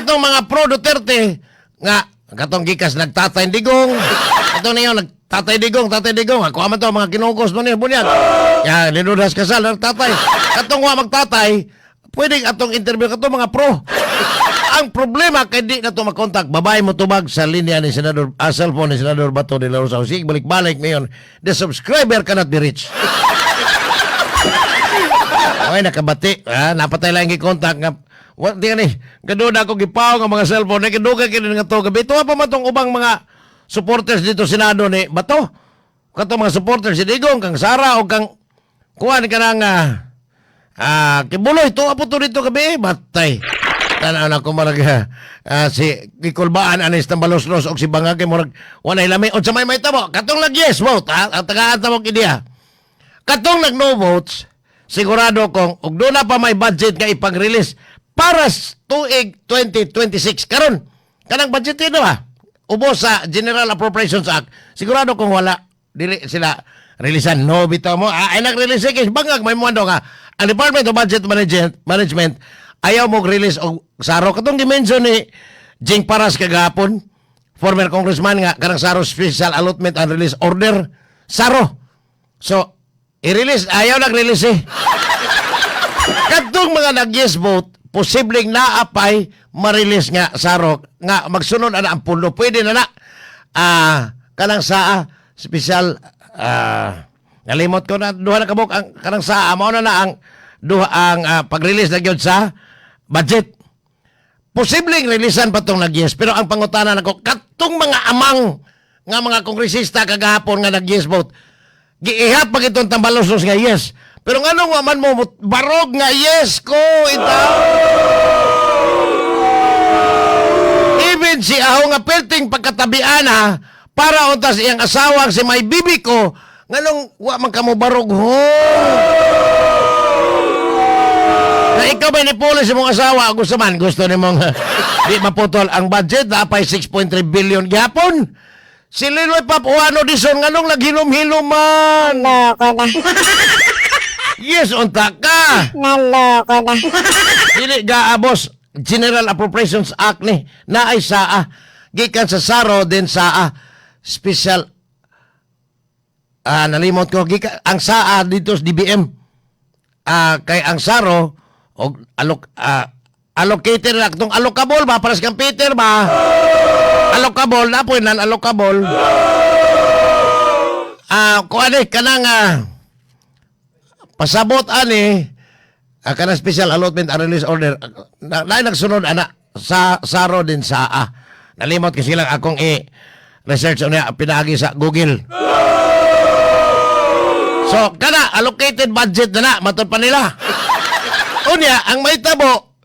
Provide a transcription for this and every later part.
Katong mga pro Duterte nga katong gikas nagtatay digong. Katong niyo nagtatay digong, tatay digong. Ako man to mga kinugos mo niya bunyag. Ya, linudas kasal nagtatay. Katong wa magtatay, pwede atong interview katong mga pro. Ang problema kay di na to makontak. Babae mo tubag sa linya ni Senador, cellphone ni Senador Bato de la Rosa. Sige, balik-balik ngayon. The subscriber cannot be reached. Okay, nakabati. Napatay lang yung kontak nga. Wa di ni. Gaduda ako gipaw nga mga cellphone. Nagduga kini nga to. Gabi tuwa pa man tong ubang mga supporters dito Senado ni Bato. Kato mga supporters si Digong, kang Sara o kang kuan ka nang Quiboloy tuwa po to dito gabi. Batay. Tanaw na ko marag si gikulbaan anis tambaloslos og si Bangag kay murag walay lami unsa may tabo katong nag yes vote ha ang tagaan ta mo ideya katong nag no votes. Sigurado kong og doon na pa may budget nga ipag-release para sa tuig 2026 karon kanang budget yun ba ubos sa General Appropriations Act, sigurado kong wala, dili sila releasean. No bitaw mo ay nag-release kay Bangag may muando nga ang Department of Budget Management ayaw mo release og SARO katong gi-mention ni Jing Paras kagahapon, former congressman, nga kanang SARO, Special Allotment and Release Order, SARO. So i-release, ayaw nag-release eh. Katong mga nag-yes vote, posibleng naapay ma-release nga SARO nga magsunod ana ang pundo. Pwede na na. Kanang saa special, nalimot ko na duha na kabuk ang kanang saa mao na na ang duha ang pag-release na gyud sa budget. Posibleng releasean pa tong nag-yes, pero ang pangutana nako katong mga amang nga mga kongresista kagahapon nga nag-yes vote, giihap pag itong tambalosos nga yes. Pero nganong wa man mo barog nga yes ko itaw? Even si aho nga perting pagkatabiana para untas iyang asawang si may bibi ko, nganong wa man kamo barog ho? Na ikaw ba ni sa mong asawa gusto man gusto nimong di maputol ang budget na apay 6.3 billion gihapon. Si Linoy Papuano Dison, nganong naghinom-hinom man? Loko na. Yes, unta ka. Naloko na. Dili ga abos General Appropriations Act ni naay saa gikan sa SARO din saa special, nalimot ko gikan ang saa dito sa DBM, kay ang SARO og allocated na tong allocable ba para sa computer ba allocable na po nan allocable kuan eh kanang pasabot ani kanang special allotment and release order na nagsunod ana sa SARO din sa nalimot kasi lang akong i research unya pinaagi sa Google. So kana allocated budget na na matod pa nila. Unya ang mahitabo,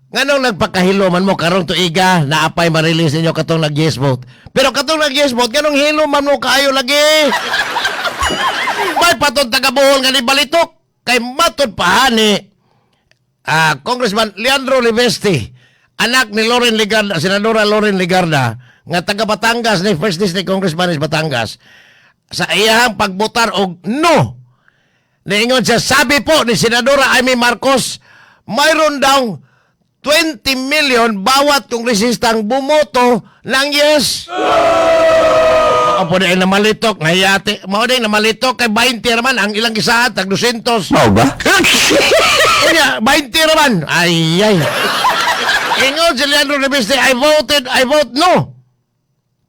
nganong nagpakahilo man mo karong tuiga na apay ma-release ninyo katong nag-yes vote, pero katong nag-yes vote, nganong hilo man mo kaayo lagi? May patod taga Bohol nga ni balitok kay matod pa ni Congressman Leandro Leviste, anak ni Loren Legarda, Senadora Loren Legarda, nga taga Batangas ni First District Congressman is Batangas, sa iyahang pagbotar og no. Niingon siya, sabi po ni Senadora Imee Marcos, mayroon daw 20 million bawat kongresistang bumoto ng yes. Mao po na namalitok, ngayati. Mao din namalitok kay 20 raman ang ilang gisaad, tag 200. Mao ba? Unya, 20 raman. Ay, ay. Ingon si Leandro Leviste, "I voted, I vote no."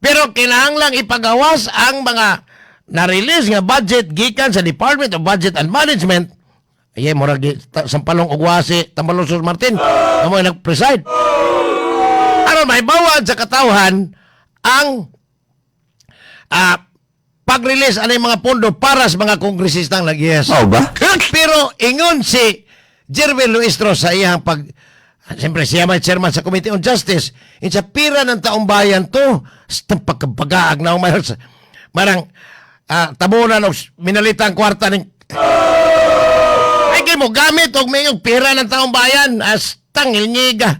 Pero kinahanglang ipagawas ang mga na-release nga budget gikan sa Department of Budget and Management. Ay, murag sampalong ugwasi, Tambalong Sus Martin, amo nag-preside. Aron may bawad sa katawhan ang pag-release anay mga pondo para sa mga kongresistang nag-yes. Mao ba? Pero ingon si Jervin Luistro sa iyang pag siyempre, siya may chairman sa Committee on Justice. Insa pira ng taong bayan to. Sa pagkabagaag na umayroon sa marang tabunan o minalitang kwarta ng ay kay mo gamit og mayong pira ng taong bayan as tangil ngiga.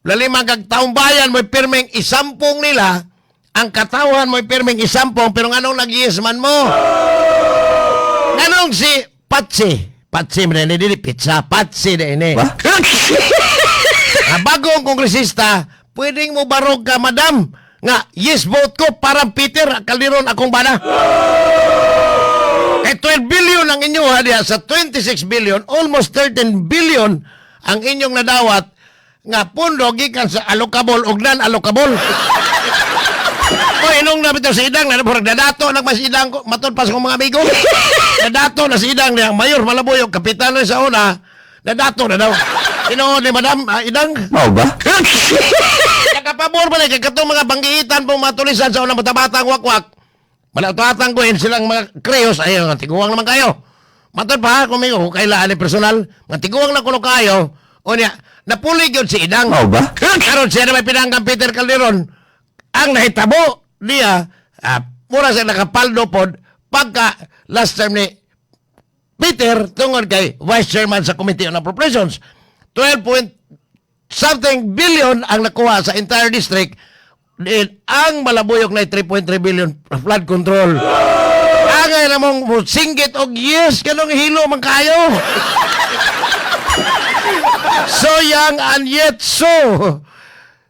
Lalimang kag taong bayan mo'y pirmeng isampong nila, ang katawan mo'y pirmeng isampong, pero nganong nag man mo? Nganong si Patsi? Patsi man ini, dili pizza, Patsi na ini. Ba? Ang bagong kongresista, pwedeng mo barog ka, madam, nga yes vote ko parang Peter Calderon akong bana. Kay 12 billion ang inyo ha diya sa 26 billion, almost 13 billion ang inyong nadawat nga pundo gikan sa allocable ug non-allocable. O inong na bitaw sa idang na murag nadato nagmas idang ko matud pa sa akong mga amigo. Nadato na si idang niya, mayor Malabuyo, kapitan na sa una, nadato na daw. Tinuod ni Madam Idang. Mao ba? Nakapabor ba na kay katong mga banggiitan pong mga tulisan sa unang bata-batang wakwak. Malatuatang ko silang mga kreyos, ay, mga tiguang naman kayo. Matod pa, kung may kailaan ni personal, mga tiguang na kuno kayo, o niya, napuli yun si Idang. Mao ba? Karon siya na may pinanggang Peter Calderon, ang nahitabo niya, mura siya nakapaldo pod, pagka last term ni Peter, tungod kay Vice Chairman sa Committee on Appropriations, 12 point something billion ang nakuha sa entire district. Then, ang Malabuyok na 3.3 billion flood control. Angay na mong singgit og yes kanong hilo man kayo. So young and yet so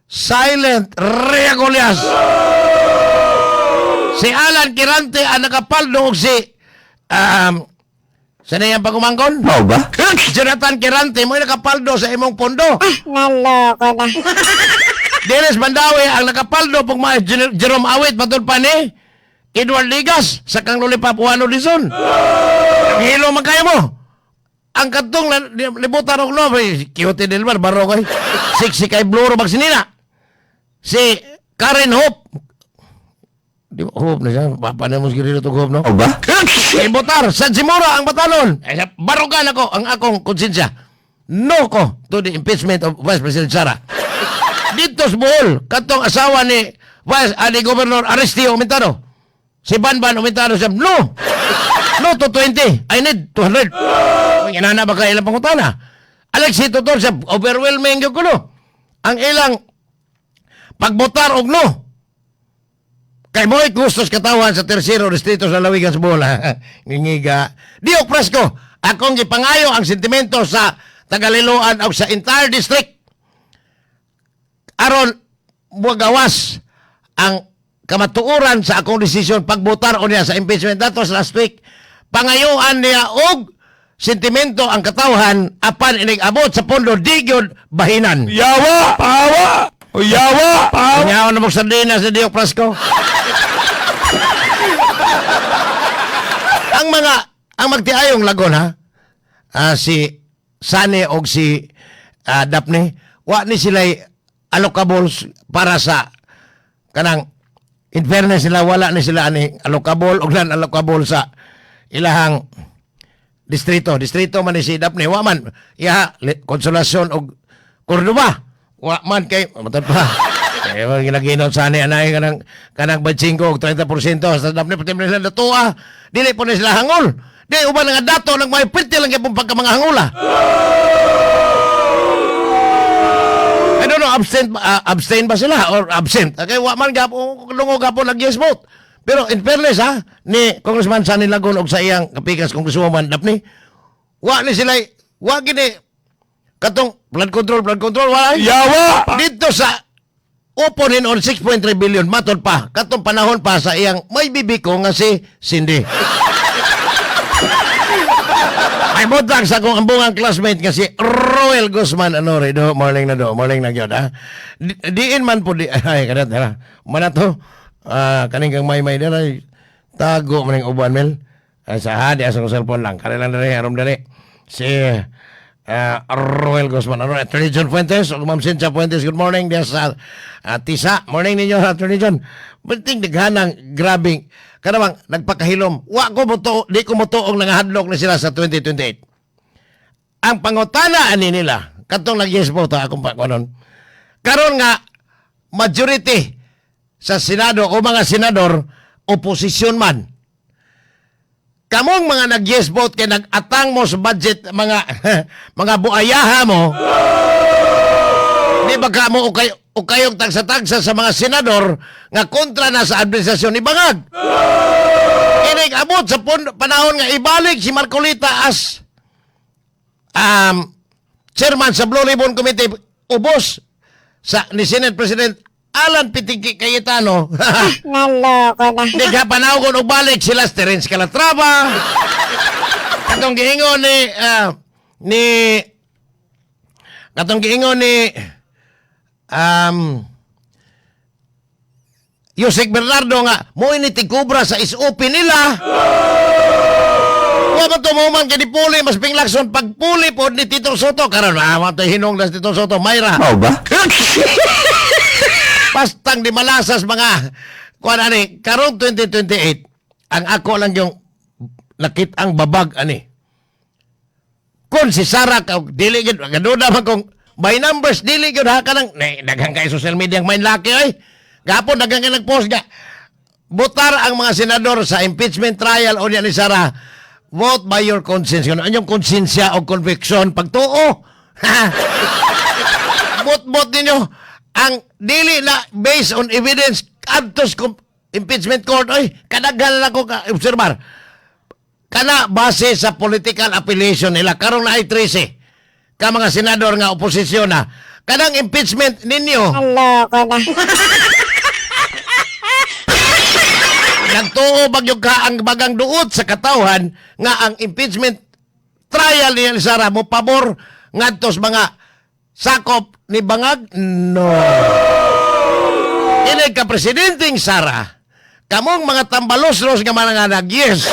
silent, Rea Golias. Si Alan Quirante ang nakapaldo og si sa niyang pagumangkon? Mao ba? Jonathan Quirante mo nakapaldo sa imong pondo. Naloko na. Dennis Mandawi ang nakapaldo pag mga Jerome Awit matod pa ni Edward Ligas sa kang Lollipop Juan Dizon. Ang hilo man kayo mo. Ang katong libutan og no, eh, Quixote del Mar, baro ko eh. Siksi kay Bluro magsinina. Si Karen Hope. Di ba, Hope na siya. Papa na mo siguro itong Hope, no? Mao ba? Kay Botar, San Simura ang batalon. Eh, barugan ako ang akong konsensya. No ko to the impeachment of Vice President Sara. Dito sa Bohol, katong asawa ni Vice ni Governor Aristeo Umentado. Si Banban Umentado siya, no! No to 20. I need 200. Ang inana ba ka ilang pangutana? Alexi Tutor siya, overwhelming yung kuno. Ang ilang pagbotar og no. Kay mo'y gustos katawan sa tersero distrito sa Lawigan sa Bohol. Ngingiga. Diok presko, akong gipangayo ang sentimento sa Tagaliloan o sa entire district. Aron mugawas ang kamatuoran sa akong desisyon pagbotar o niya sa impeachment. That was last week. Pangayuan niya og sentimento ang katawhan apan inig abot sa pondo di gyud bahinan. Yawa! Pawa! O yawa! Pawa! Kanyaw na mo sardinas sa Diok Prasco. Ang mga, ang magtiayong lagon ha, si Sane og si Daphne, wa ni sila allocables para sa kanang, in fairness nila, wala ni sila ani allocable og non allocable sa ilahang distrito. Distrito man ni si Daphne, wa man iya Konsolasyon og Cordova. Wa man kay matod pa. Eh, wag ginaginon sa ani anay kanang kanang 25 og 30% sa Daphne pati man sila datua. Dili po ni sila hangol. Di uban nga dato nang may pirti lang gyapon pagka mga hangula. I don't know, abstain ba sila or absent? Okay, wa man gapon lungo gapon nag yes vote. Pero in fairness ha, ni Congressman Sonny Lagon og sa iyang kapikas Congresswoman Daphne, wa ni sila wa gini katong flood control wala. Yawa! Dito sa oponin on 6.3 billion matod pa katong panahon pa sa iyang may bibiko nga si Cindy. Ay butang sa akong ambungang classmate nga si Roel Guzman Anore do morning na do morning na gyud ha. Diin man po di ay kanat na mana to kaning kang may may dira tago man ning uban mel ay sa ha di asa kong cellphone lang kani lang diri arom diri si Roel Guzman Anore. Attorney John Fuentes ug Ma'am Cynthia Fuentes, good morning diya sa Tisa. Morning ninyo, Attorney John. Bunting daghanang grabing kanamang nagpakahilom. Wa ko moto, di ko motuong nangahadlok na sila sa 2028. Ang pangutana ani nila katong nag yes vote akong pa kanon karon nga majority sa Senado o mga senador oposisyon man, kamong mga nag-yes vote kay nag-atang mo sa budget, mga mga buayaha mo, di ba ka mo ukay ukayong tagsa-tagsa sa mga senador nga kontra na sa administrasyon ni Bangag? Inig abot sa panahon nga ibalik si Marcolita as chairman sa Blue Ribbon Committee, Ubos sa ni Senate President Alan Pitiki Cayetano. Naloko na. Di ka panawgon og balik sila si Terence Calatrava. Katong giingon ni Usec Bernardo nga mo ini tikubra sa SOP nila. Wa man to mo man kay puli mas Ping Lacson pagpuli pod ni Tito Sotto karon ah wa to hinong na si Tito Sotto mayra. Mao ba? Pastang di malasas mga kuan ani karong 2028, ang ako lang yung nakit ang babag ani kung si Sara ka dili gyud gaduda man kung by numbers dili gyud ha kanang daghan kay social media ang main laki oy. Gapon daghan kay nagpost nga botar ang mga senador sa impeachment trial o ni Sara, vote by your conscience. Ano inyong konsensya o conviction pagtuo? Bot-bot ninyo ang dili na based on evidence adtos impeachment court oy. Kadaghan lang ko ka obserbar kana base sa political affiliation nila. Karong naay 13 ka mga senador nga oposisyon na kanang impeachment ninyo. Naloko na. Nagtuo bagyo ka ang bagang duot sa katawhan nga ang impeachment trial ni Sara mo pabor ngadtos mga sakop ni Bangag? No. Ini ka presidenteng Sara, kamong mga tambaloslos nga mga nag-yes,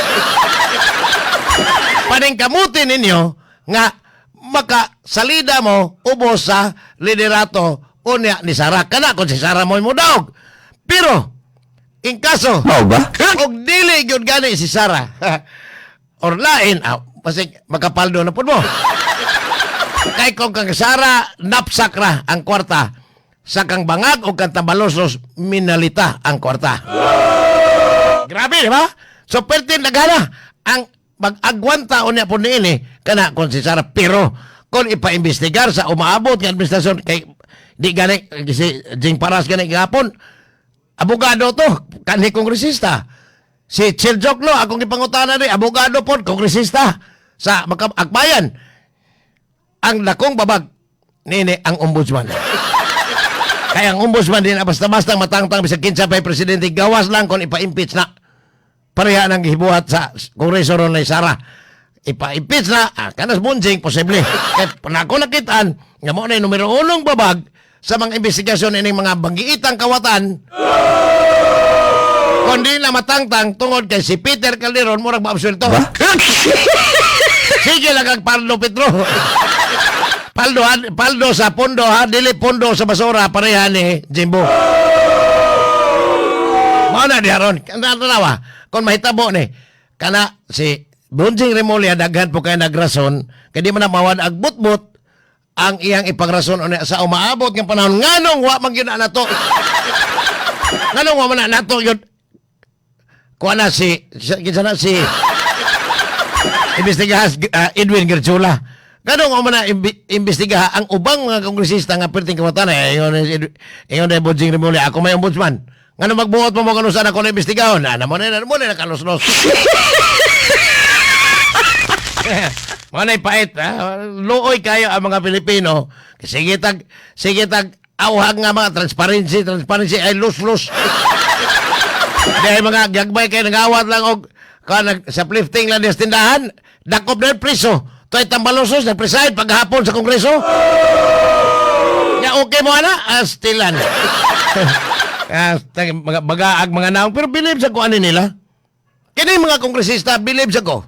paningkamutin ninyo nga makasalida mo ubos sa liderato unya ni Sara kana kung si Sara mo mo daog. Pero in kaso Mao ba? og dili gyud gani si Sara or lain, ah, basig makapaldo na pud mo. Kay kung kang Sara napsak ra ang kwarta sa kang Bangag o kang Tambaloslos, minalita ang kwarta. Grabe, di ba? So pertin nagana ang mag-agwanta unya po niini kana kung si Sara. Pero kung ipaimbestigar sa umaabot nga administrasyon kay di gani si Jing Paras gani gapon abogado to kanhi kongresista. Si Chil Joklo akong gipangutana ni abogado pod kongresista sa Akbayan. Ang dakong babag nini ang ombudsman. Kaya ang ombudsman din na basta-basta matangtang bisag kinsa pa'y presidente, gawas lang kung ipa-impeach na. Pareha nang gibuhat sa kongreso ron ni Sara. Ipa-impeach na, ah, kanas bunjing, posible. Kaya ako nakitaan, nga mo na yung numero unong babag sa mga investigasyon ining mga banggiitang kawatan, kundi na matangtang tungod kay si Peter Calderon murag maabsulto. Ba? Sige lang ang Paldo Petro. Paldo, ha, paldo sa pondo ha, dili pondo sa basura pareha ni Jimbo. Mao na di aron. Tanawa, kung mahitabo ni kana si Bunjing Remulla daghan po kay nagrason kay di man na mawad ag butbut ang iyang ipagrason unya sa umaabot nga panahon nganong wa man gyud na nato. Nganong wa man na nato yun. Kuha na si kinsa na si imbestigahan Edwin Gerchula. Ganong mo na imbestigaha ang ubang mga kongresista nga perting kawatan eh ingon ni ingon ni Bonjing Remulla, ako may ombudsman. Ngano magbuot mo mo kung saan ako na imbestigahon? Na mo na nakaluslos. Mo na pait ha. Luoy kayo ang mga Pilipino. Sige tag awhag nga mga transparency, transparency ay lus-lus. Dahil mga gagmay kayo nagawat lang og ka nag shoplifting lang sa tindahan, dakop na yung preso. To'y tambalosos, nag-preside paghapon sa Kongreso. Ya okay mo ana, astilan. Ah, mga bagaag mga naong pero believe sa ko ani nila. Kini mga kongresista believe sa ko.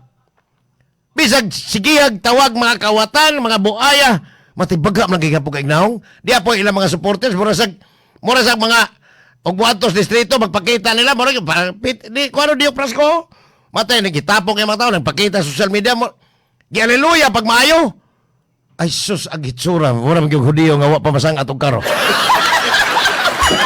Bisag sigihag tawag mga kawatan, mga buaya, matibaga man gihapon kay naong. Di po ilang mga supporters mura sa mga og buhatos distrito magpakita nila mura gyud parang di kuano di prasko. Matay nagitapok yung mga tao nagpakita sa social media mo. Gi hallelujah pag maayo. Ay sus ang hitsura, mura man gyud Hudiyo nga wa pa masang atong karo.